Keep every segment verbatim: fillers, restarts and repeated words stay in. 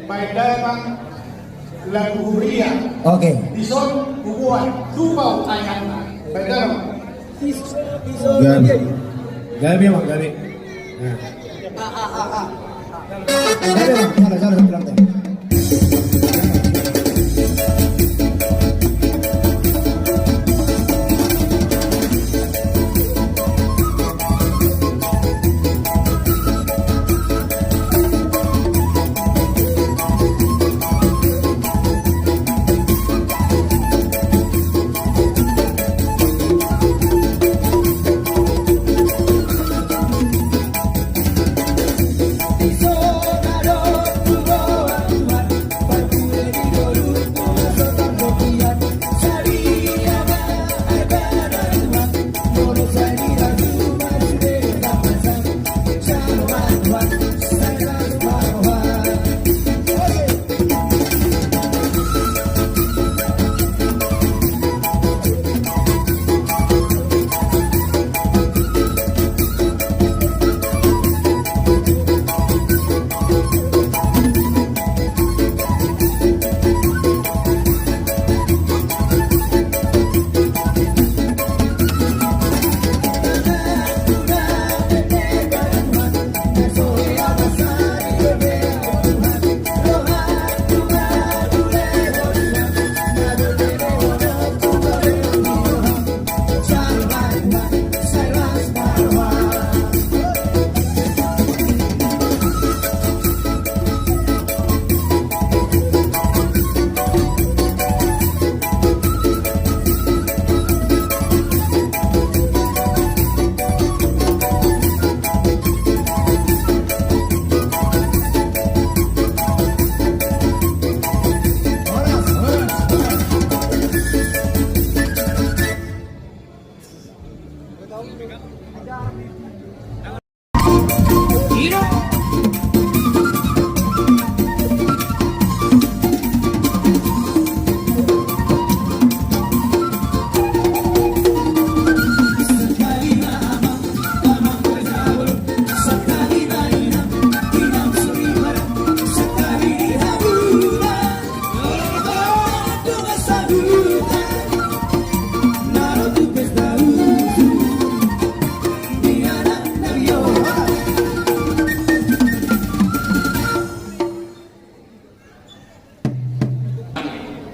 Baen damang lagu huria. Oke. Dison huboan tupau tangiangna. Baen damang. Gabe. Gabe, Bang, gabe. Nah. Gabe, Bang. Sana, sana, sana, sana.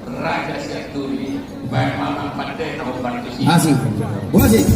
Raja Sianturi, baen ma amang pande na hombar tusi. Asik. Asik.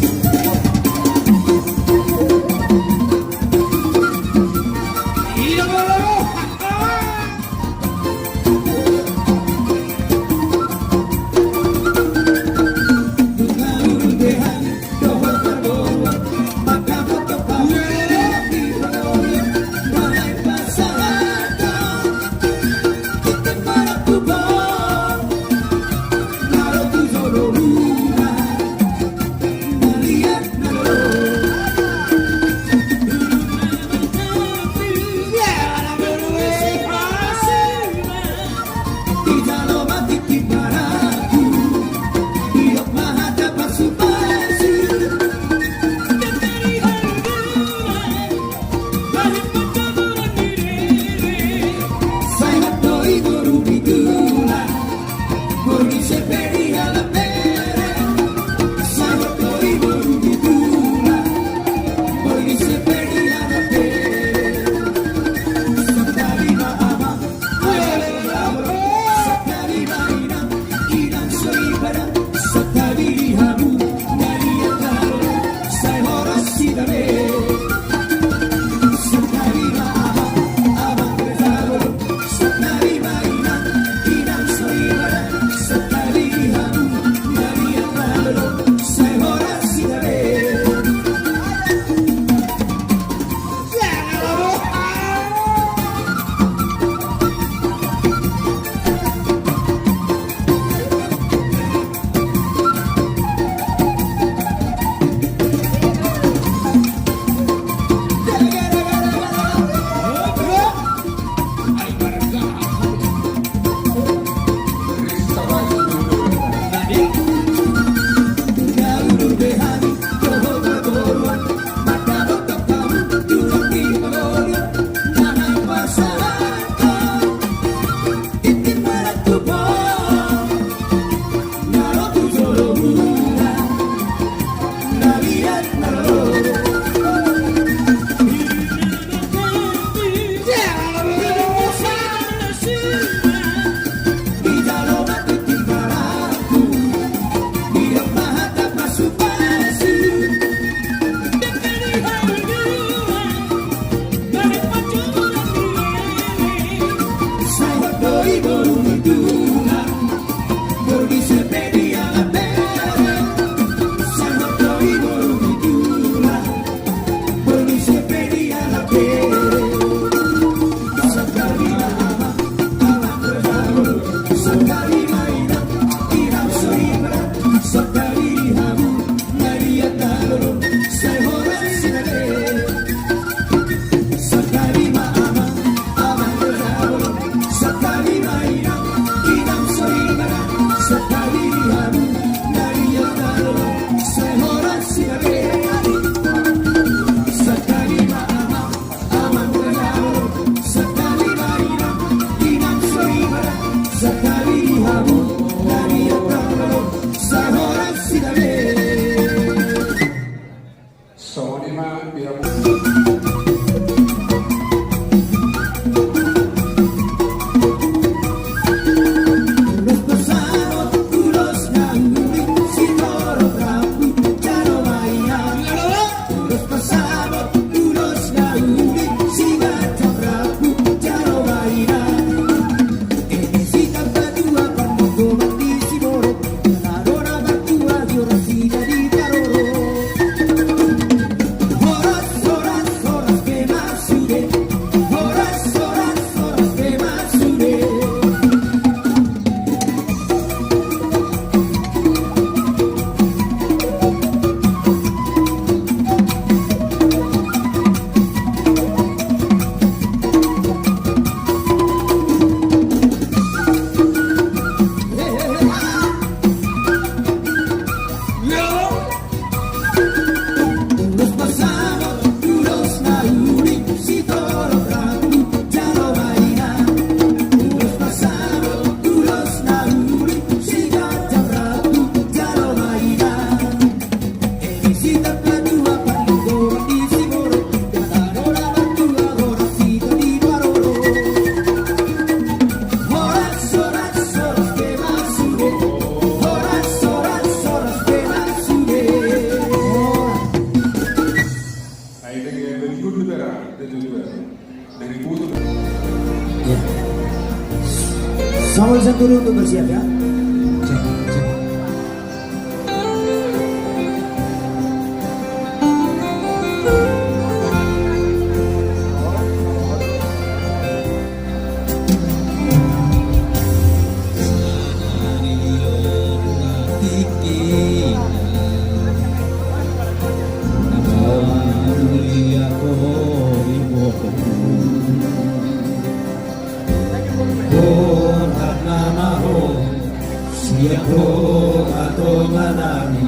Sakali di hamu na di atang, sahoras sida be. Songon i ma di hamu. Iya. Samuel Santoro untuk bersiap ya. Cek, cek. Siap ho, atau manami.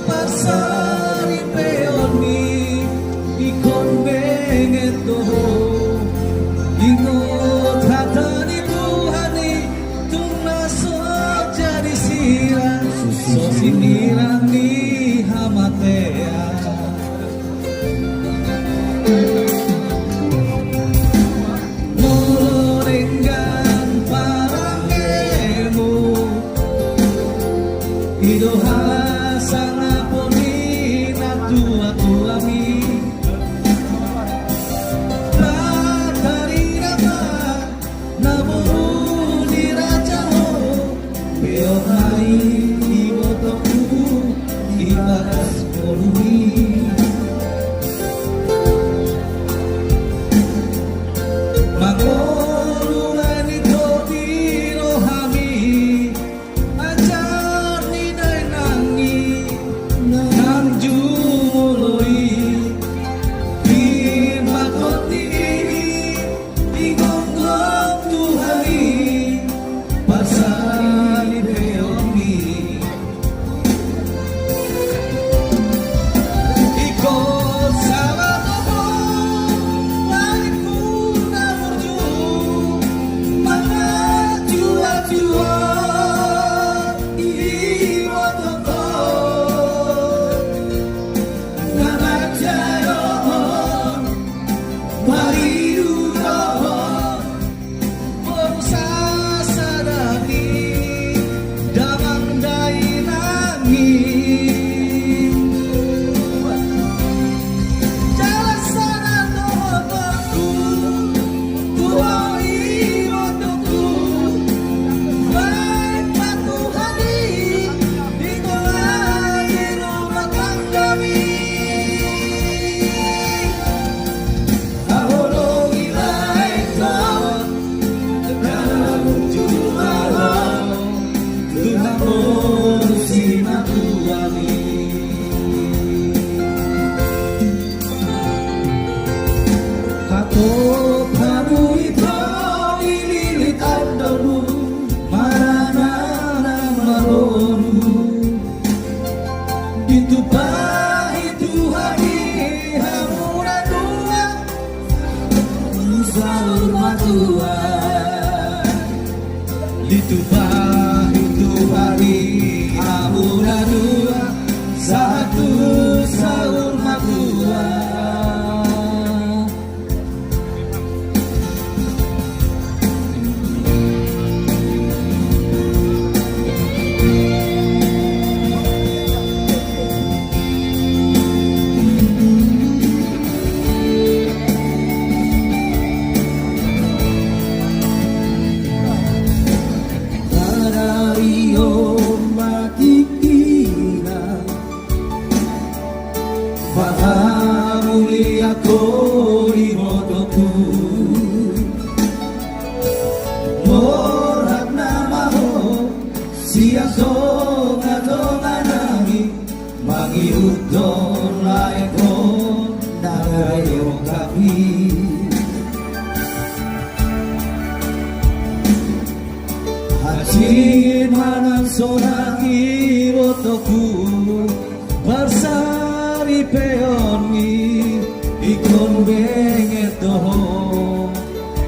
Parsaripeon ni ingkon benget do ho. Ingot hata ni Tuhan i, tung na so jadi sirang, so sinirang ni hamatean. Molo denggan paranggemu, i do hasangapon ni Ditupa, ditupa di hamu na dua, sahat tu saur matua. Sadari on ma tingkina, pahamulian ho ibotongku. Borhat nama ho sian tongatonga nami, mangihuthon lae ho na gabe ongkap i. Hansit ma nang sonang ibotongku, parsaripeon i ingkon benget do ho.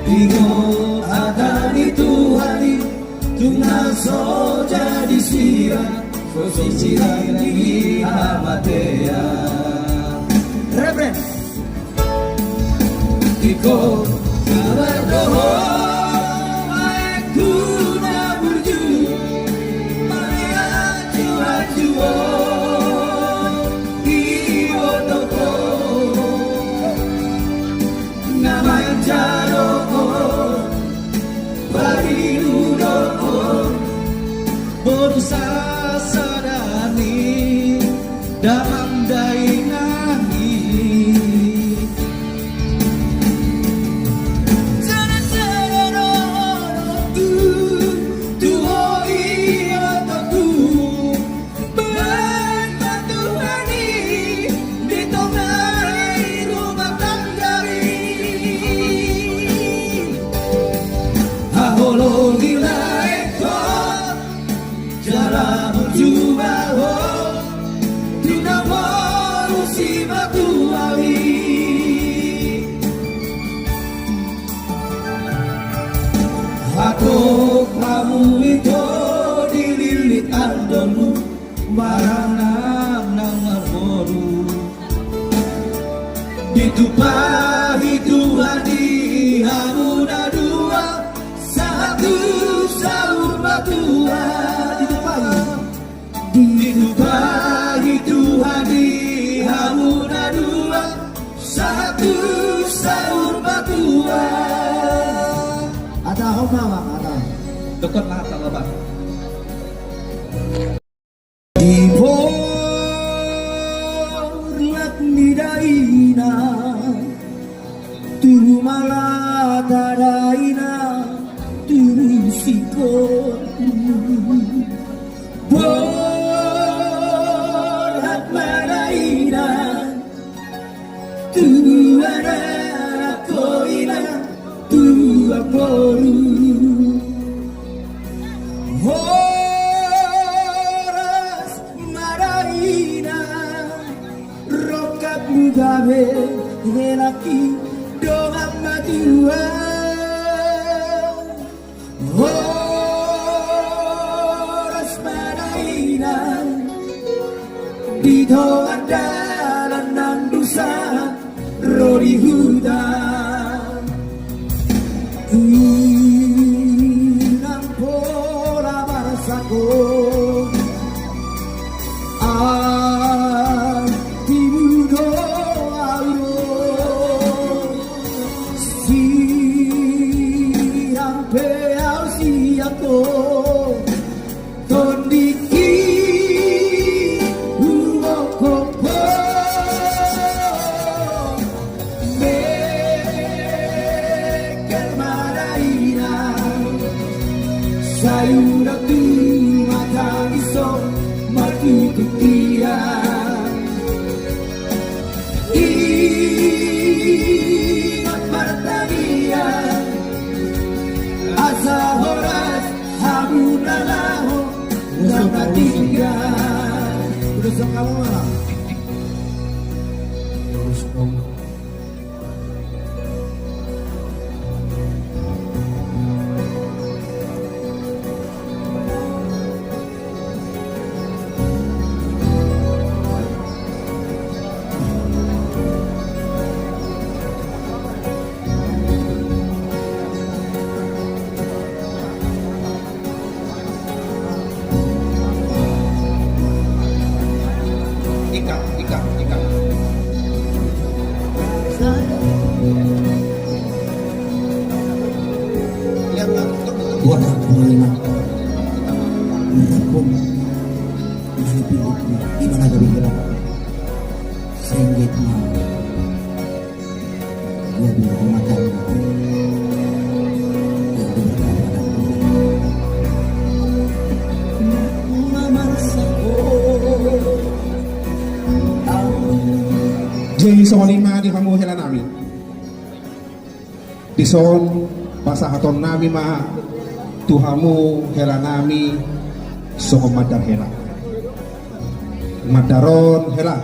Ingot hata ni Tuhan i, tung na so jadi sira, so sisira ni hamatean. Refren. Ingkon sabar do ho, aek na burju, mangihut tu Tuhan, ibotongku, na manjalo ho. Parirudo ho, boru sasada ni damang dainang i. Sada-sada do ho, tu ho ibotongku. Baen ma Tuhan i di tonga ni rumah tangga i. Haholongi lae ho, jala burju ma ho, tu na boru simatua i. Hatop hamu ito di lilit andonmu, maranak nang marboru. Ditupa i Tuhan i hamu na dua, sahat tu saur matua. Ditupa i. Ditupa i Tuhan i hamu na dua, sahat tu saur matua. Ada homa, ada. Dokon ma hata, Bapak. Di borhat ni dainang, tu rumah lata dainang, tu singkop. Borhat ma dainang, tu anak ho inang, tu boru. Horas ma dainang, rongkapmu gabe helak i dongan matua. Horas ma dainang, di tonga dalan nang dusan ro di huta. Unang pola marsakkon, ahu tibu do ahu do. Sirang pe ahu sian ho, tondikkon hubokkop ho. Mengkel ma dainang, sai unang tu mata i so martutup tiang. Ingot martangiang, asa horas hamu na laho, unang na tinggal. Udah sokal ma. Ima. Ima na gabe hela. Sengget ma. Jadi songon i ma di hamu hela nami. Dison pasahaton nami ma tu hamu hela nami songon mandar hela. Mandar on hela.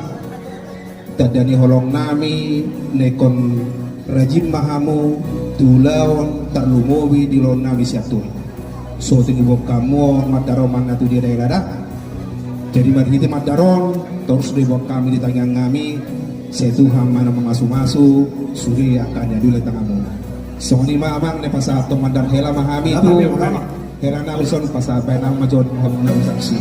Tanda ni holong nami, na ingkon rajin ma hamu tu ulaon tarlumobi di ulaon nami sian tulang. So tung diboan hamu on mandar on manang tu dia daerah da. Jadi marhite mandar on, torus do diboan hami di tangiang nami, sai Tuhan ma na mamasumasu, sude angka na di ulaon tangiang muna. Songon i ma amang, na pasahathon mandar hela ma hami tu. Hela nami dison pasahat baen au ma jo hamu na saksi.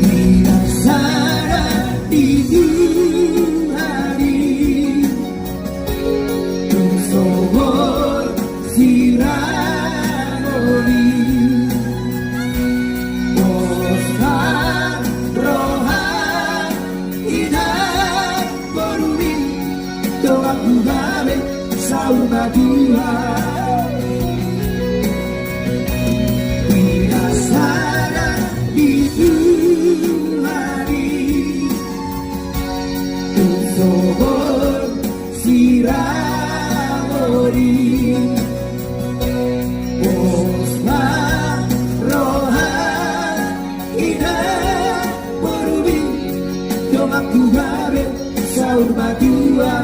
Biasana di Tuhan i, tu sohor sirang oli, pos ma roha, inang boru i, dongan tu gabe saur matua. Biasana di Tuhan i, tu sohor sirang oli, pos ma roha, inang boru i, dongan tu gabe saur matua.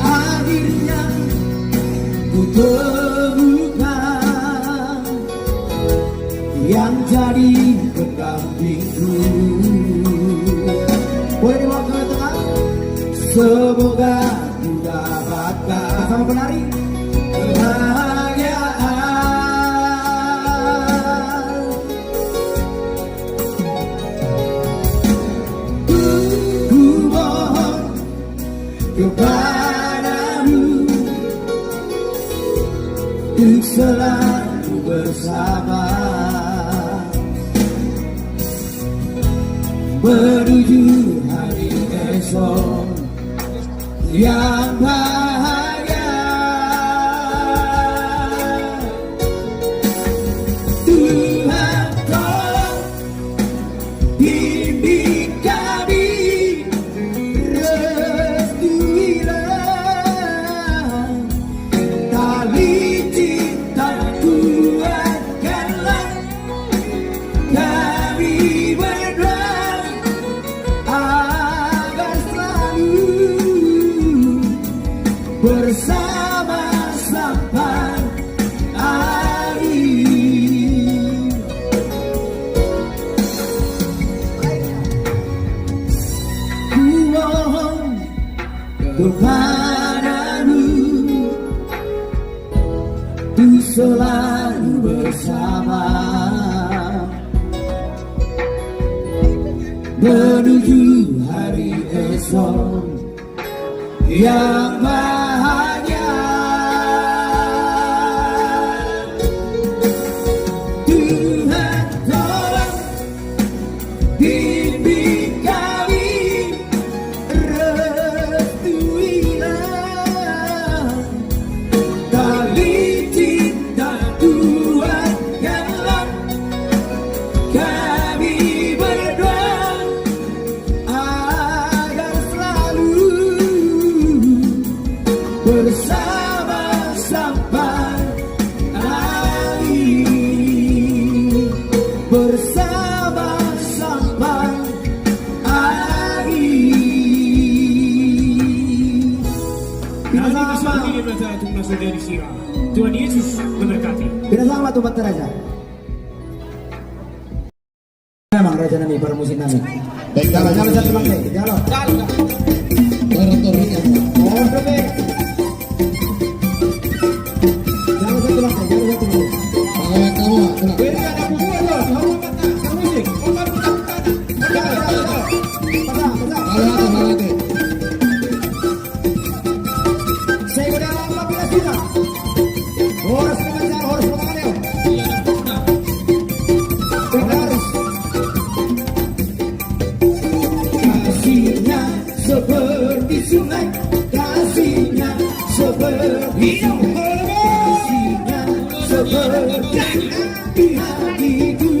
Akhirnya kutemukan yang jadi pendampingku. Boleh dibawa ke tengah. Semoga ku dapatkan bersama penari kebahagiaan. Ku mohon kepadamu untuk selalu bersama menuju hari esok yang bahagia. Tuhan, tolong bimbing kami, restuilah, tali cinta kuatkanlah kami berdua, agar selalu bersama sampai akhir. Ku mohon kepadamu untuk selalu bersama menuju hari esok yang bahagia. Tuhan, tolong bimbing kami, restuilah, tali cinta kuatkanlah kami berdua, agar selalu bersama sampai akhir, bersama sampai akhir. Tuhan Yesus memberkati. Tuhan Yesus memberkati. Beda sama tuh, Pak Raja. Memang raja nami, para musik nami. Baik, jalo, jalo, satu bang, jalo. Jalo, jalo. Orang tua ini. Oh, oke. Jalo, satu bang, jalo, satu bang. Kalau yang kamu, tenang. Ini ada buku tuh, kamu kata, kamu musik. Jalo, jalo, jalo. Pegang, pegang. Kalau ada, kalau ada. Seperti sungai, kasihnya seperti sungai, kasihnya seperti di hatiku.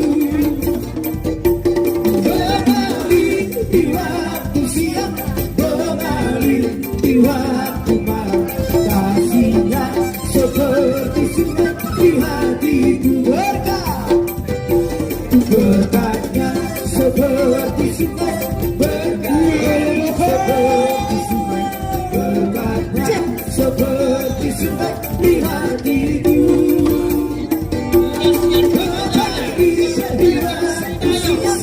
Mengalir di waktu siang, mengalir di waktu malam, kasihnya seperti sungai di hatiku. Berkat, berkatnya seperti sungai, berkatnya seperti sungai, berkatnya seperti sungai di hatiku. Berkatnya seperti sungai,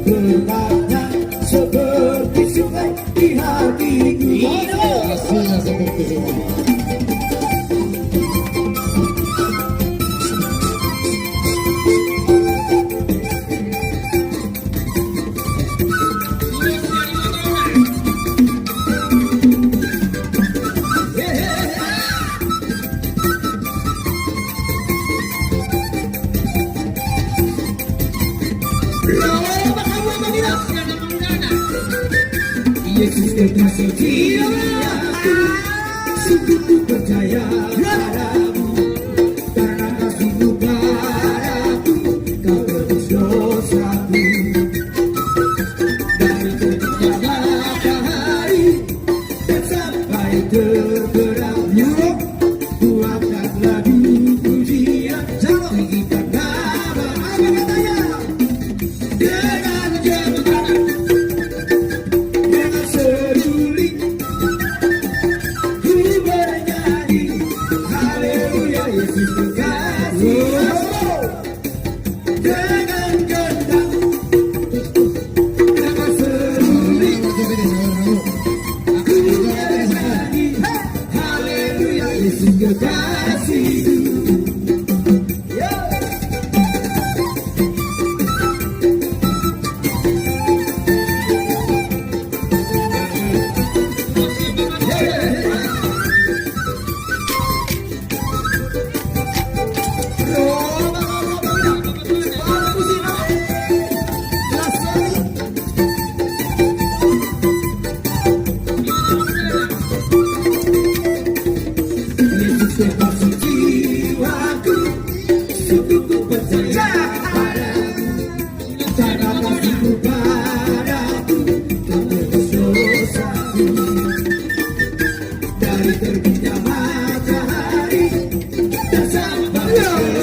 berkatnya seperti sungai di hatiku. Kasihnya seperti sungai. Yesus kekasih jiwa, sungguh ku percaya padamu, karena kasihmu padaku, kau tebus dosaku. Dari terbitnya matahari dan sampai terbenam, ku angkat lagu pujian. Tinggikan nama, apa katanya? Dengan jembetan, dengan seruling, ku bernyanyi, haleluya, Yesus kekasih. Dengan gendang, dengan seruling, ku bernyanyi, haleluya, Yesus kekasih. Dari terbitnya matahari dan sampai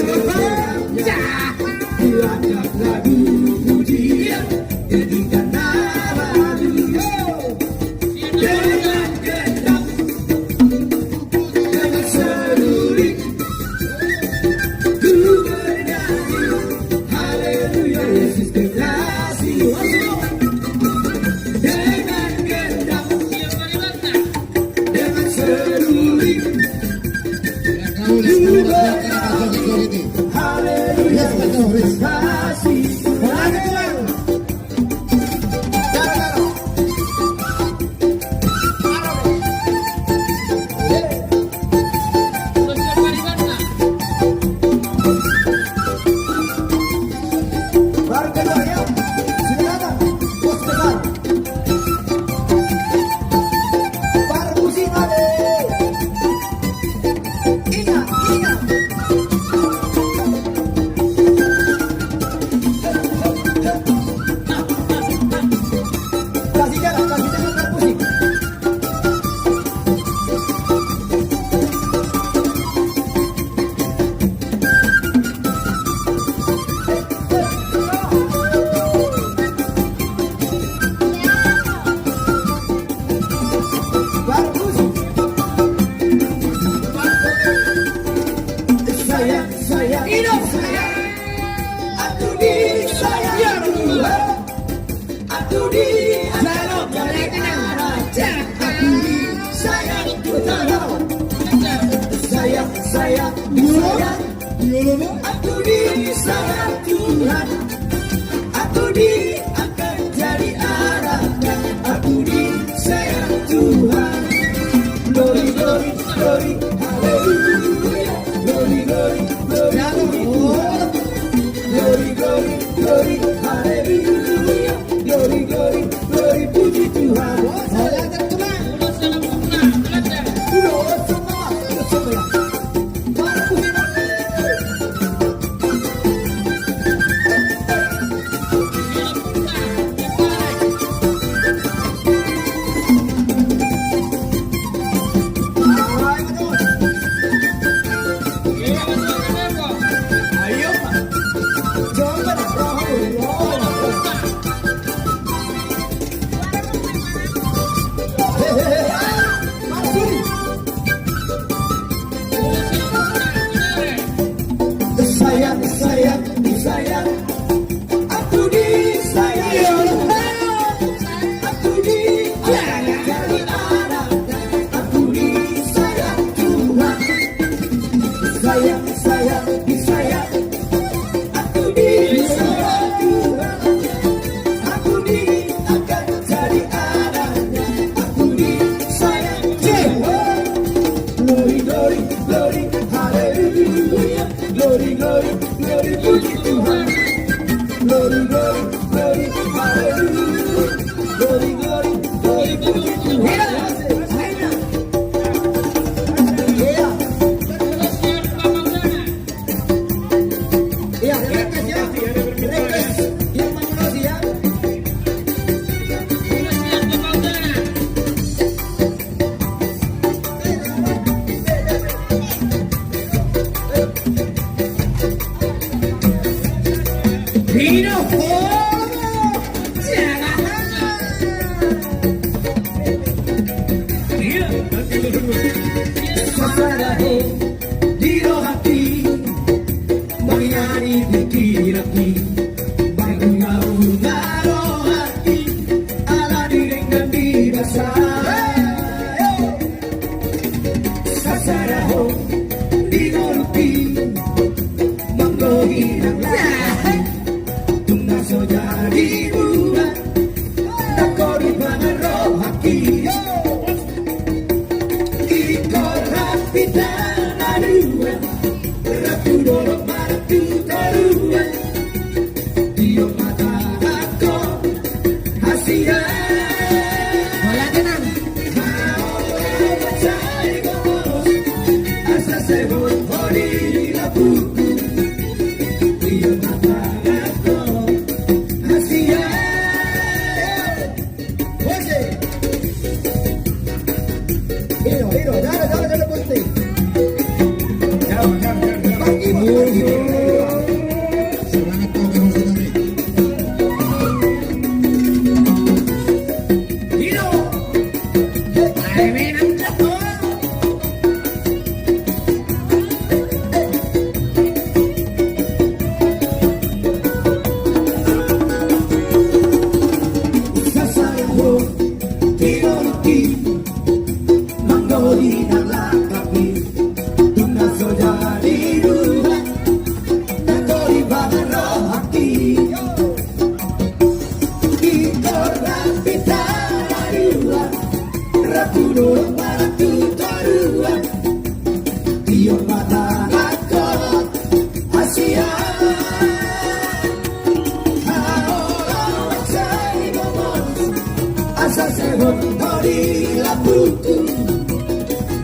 terbenamnya, ku angkat lagu pujian, tinggikan namamu. Dengan gendang, dengan seruling, ku bernyanyi, haleluya, Yesus kekasih. Dengan gendang, dengan seruling, ku bernyanyi, haleluya, Yesus kekasih. Aku dorong barang tu toruan, tiop mata angkot Asia. Haola sai momos, asa sehon hori laputu.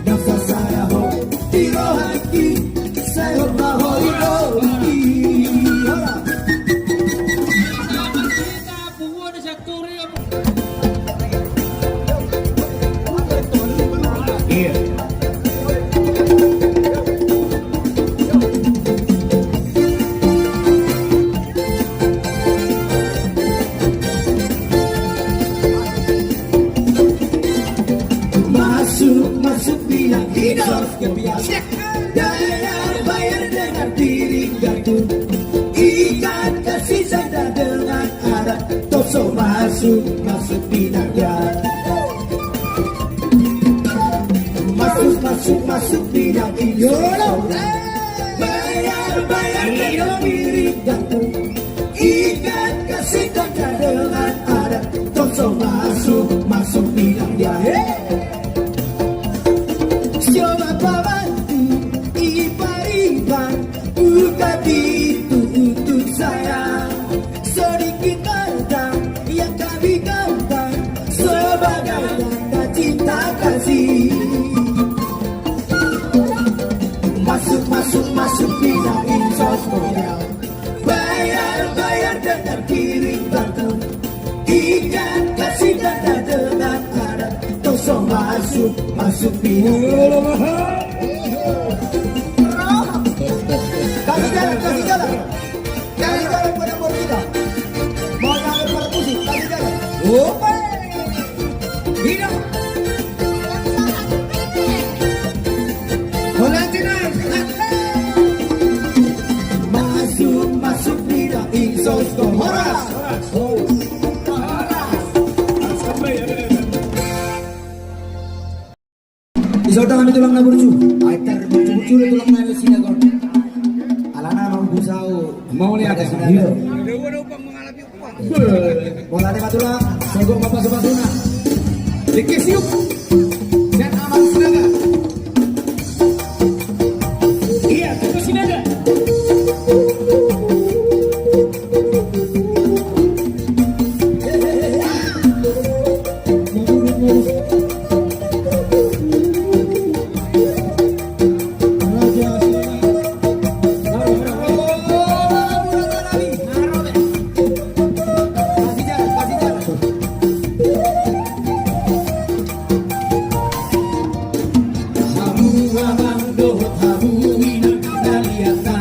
Nasa saraho di rohaki, sehon mahori rohaki. Hola. Masuk, masuk bilang hidup. Bayar, bayar dengan piring garpu. Ikan kasih sandal dengan arak. Toso masuk, masuk pinangga. Masuk, masuk, masuk pinangga. Bayar, bayar dengan piring garpu. Ikan kasih tangga dengan arak. Toso masuk, masuk pinangga. Hei! Siapa bantu ipar-ipar, buka pintu untuk saya. Sedikit harta yang kami gambar sebagai tanda cinta kasih. Masuk, masuk, masuk, pinanginsos goyang. Bayar, bayar dengan piring garpu. Ikan kasih tangga dengan arak. Toso masuk, masuk pinangga. Kasih jalan, kasih jalan. Kasih jalan buat Amor kita. Mau nyampe pada musik, kasih jalan. Oke. Hidup. Hola, Cina. Masuk, masuk, pinanginsos goyang. Horas. Horas. Di saudara kami tulang na burju. Ai tar burju-burju do tulang na di Sinaga on. Alana mau busau. Mau lihat ya, Sinaga. Iya. Bola ni ma tulang, sogok ma pasu-pasuna. Dikis yuk. Sian Amang Sinaga. Iya, Tutu Sinaga. Hamu amang dohot hamu inang na liat na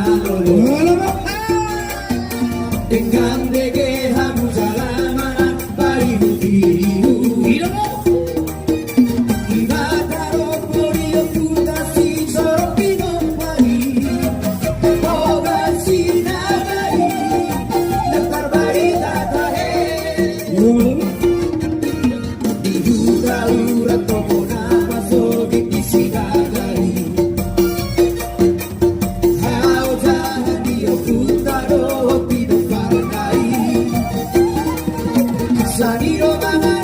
lolo. Denggan dege hamu jala manang parihu-rihu. Ima tarombo di ompunta sitorop pinompari. Boban Sinaga i, na tarbarita tahe. Di hura-hura tongtong na masogit di Sinaga i. Haojahan di ompunta dohot pinomparna i. Sani do mama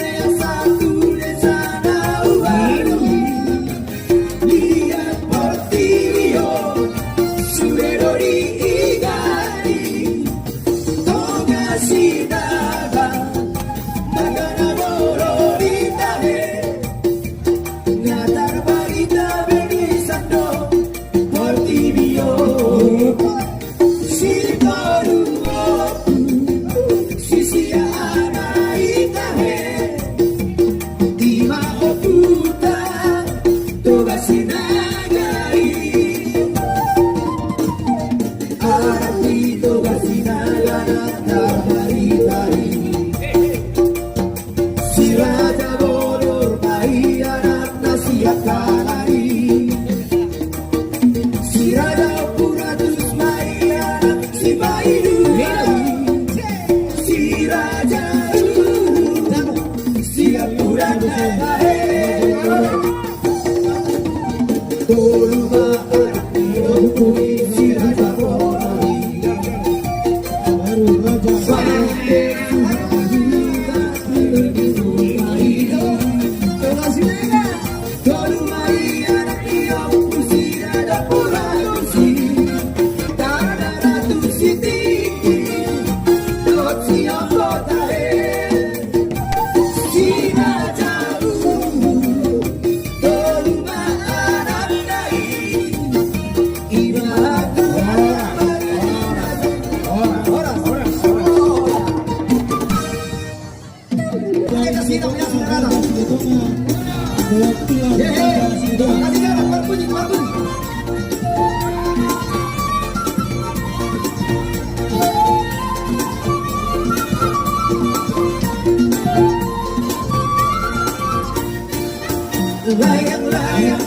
Layang-layang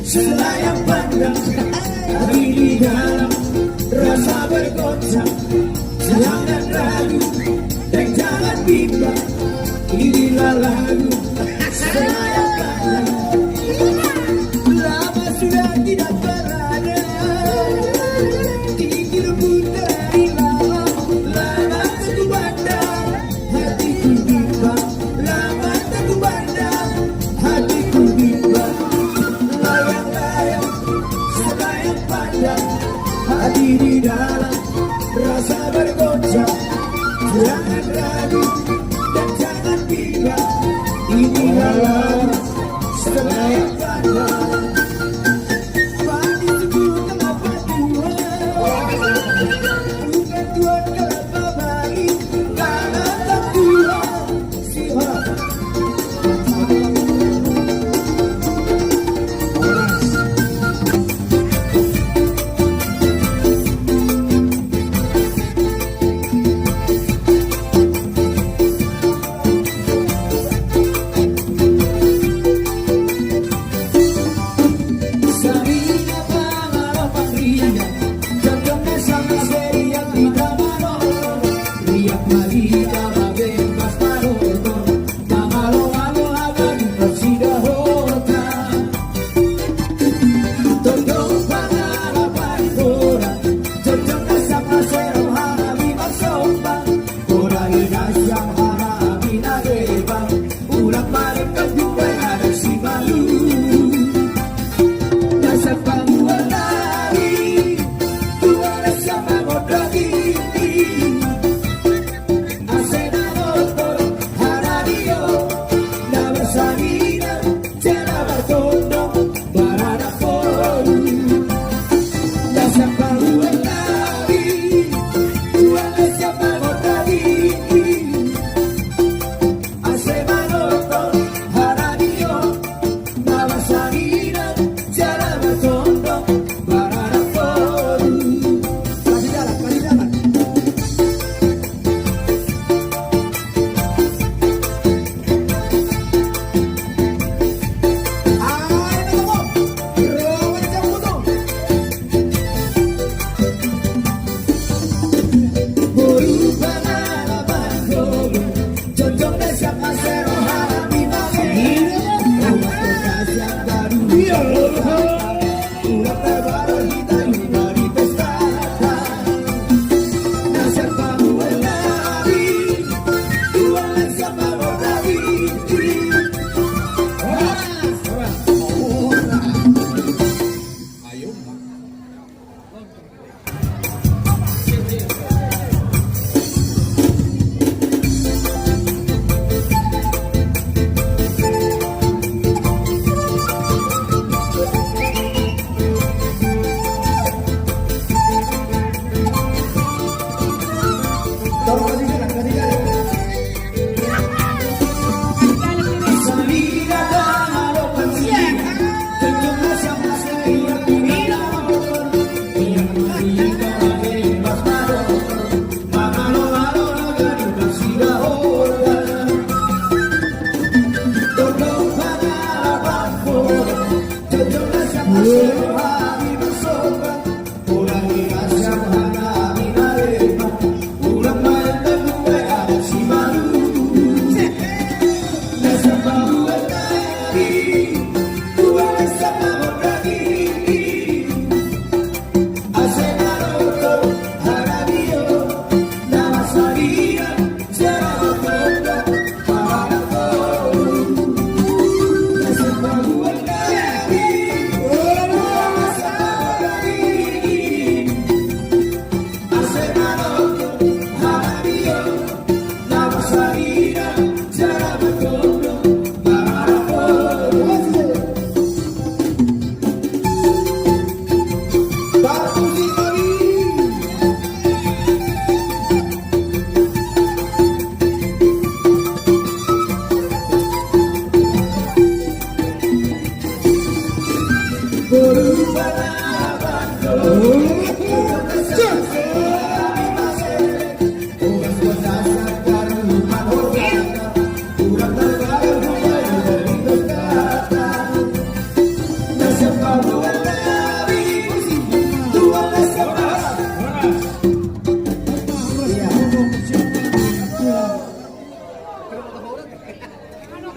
selayang pandang, hati di dalam rasa bergoncang. Jangan ragu dan jangan bimbang, inilah lagu selayang pandang. Lama sudah tidak berada, kikir pun dari lama, lama satu pandang. Hatiku bimbang, lama tak kupandang. Hatiku bimbang, layang-layang selayang pandang. Hati di dalam rasa bergoncang. Jangan ragu dan jangan bimbang. Inilah lagu selayang pandang.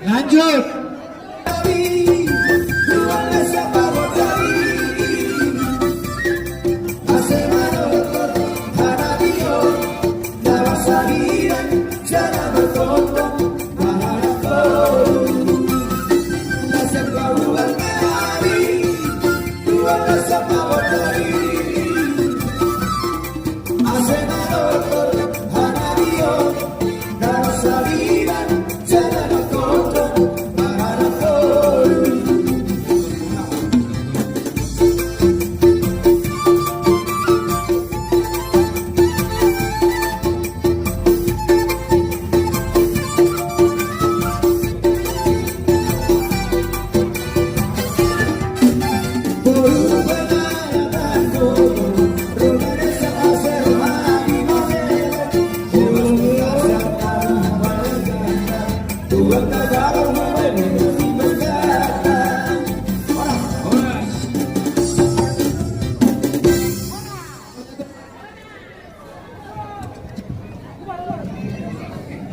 Lanjut.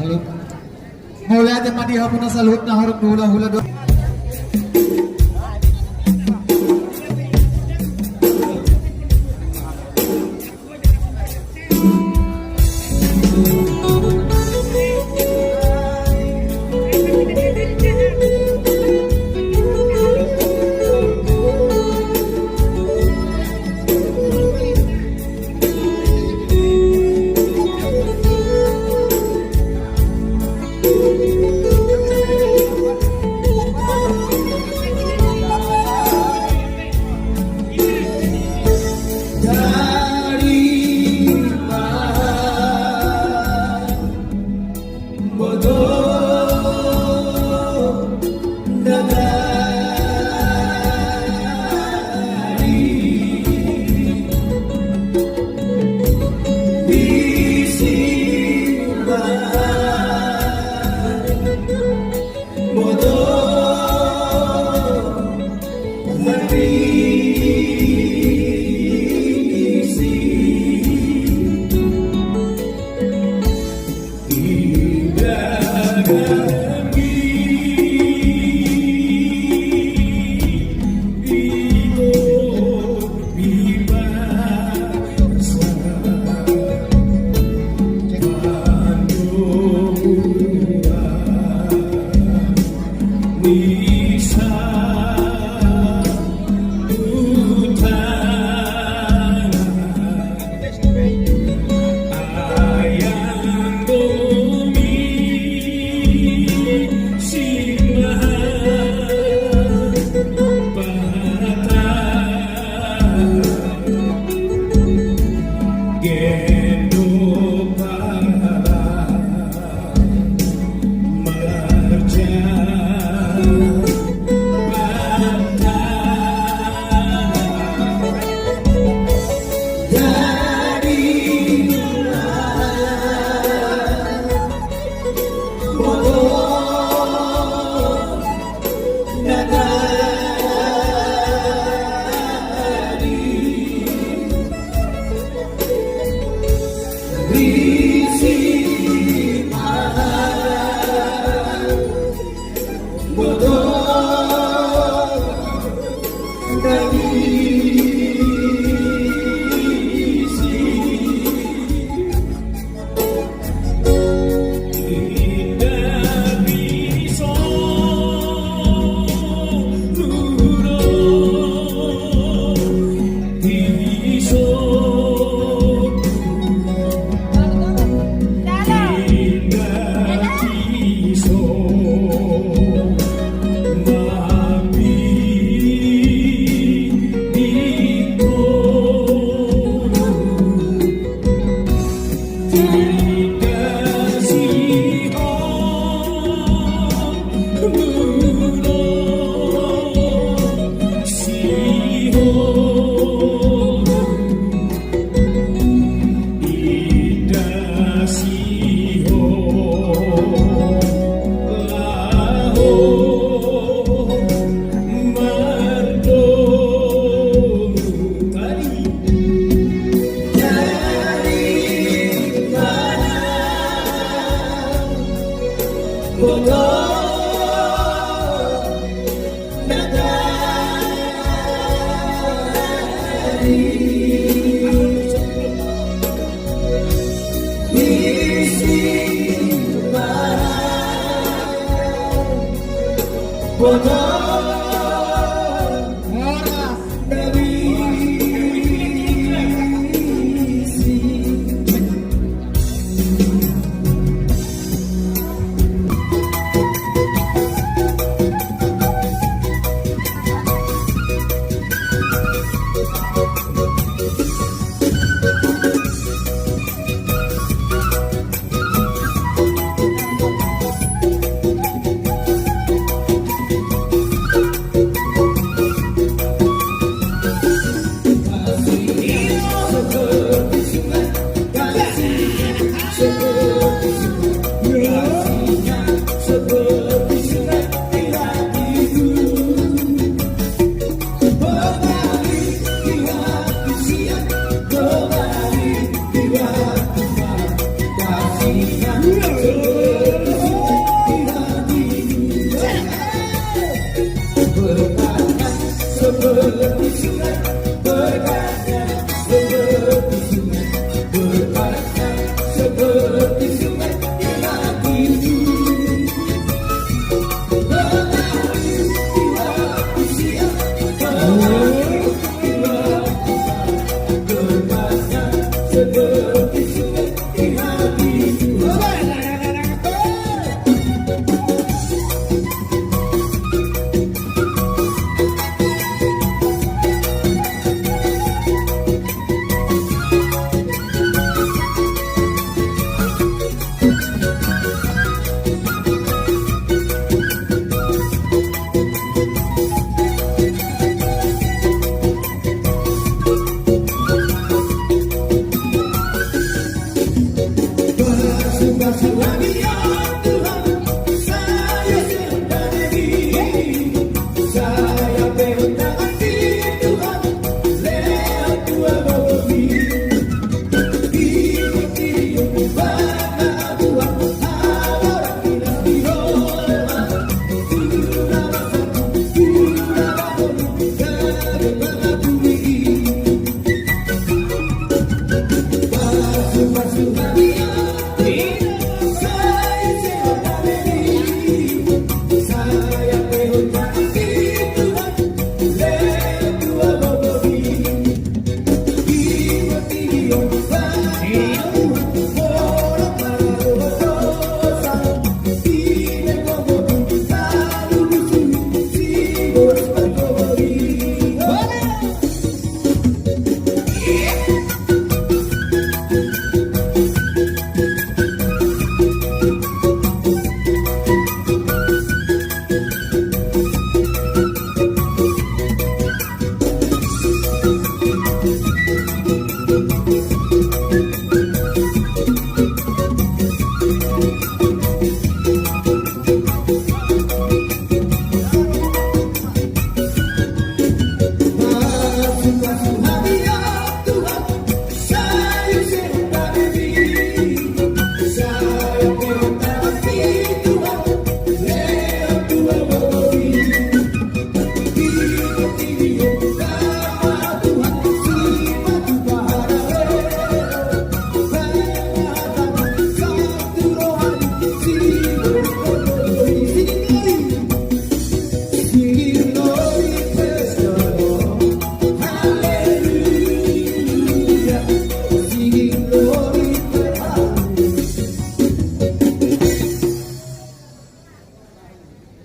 Halo. Mauliate ma di hamuna saluhutna horong ni hulahula do.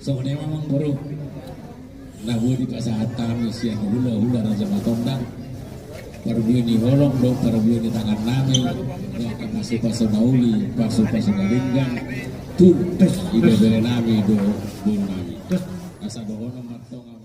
Songon i ma amang boru na boi dipasahat hami sian hulahula Raja Matondang, parbue ni holong dohot parbue ni tangan nami, dohot pasupasu na uli, pasupasu na denggan tu ibebere nami dohot boru nami. Asa dohonon ma antong.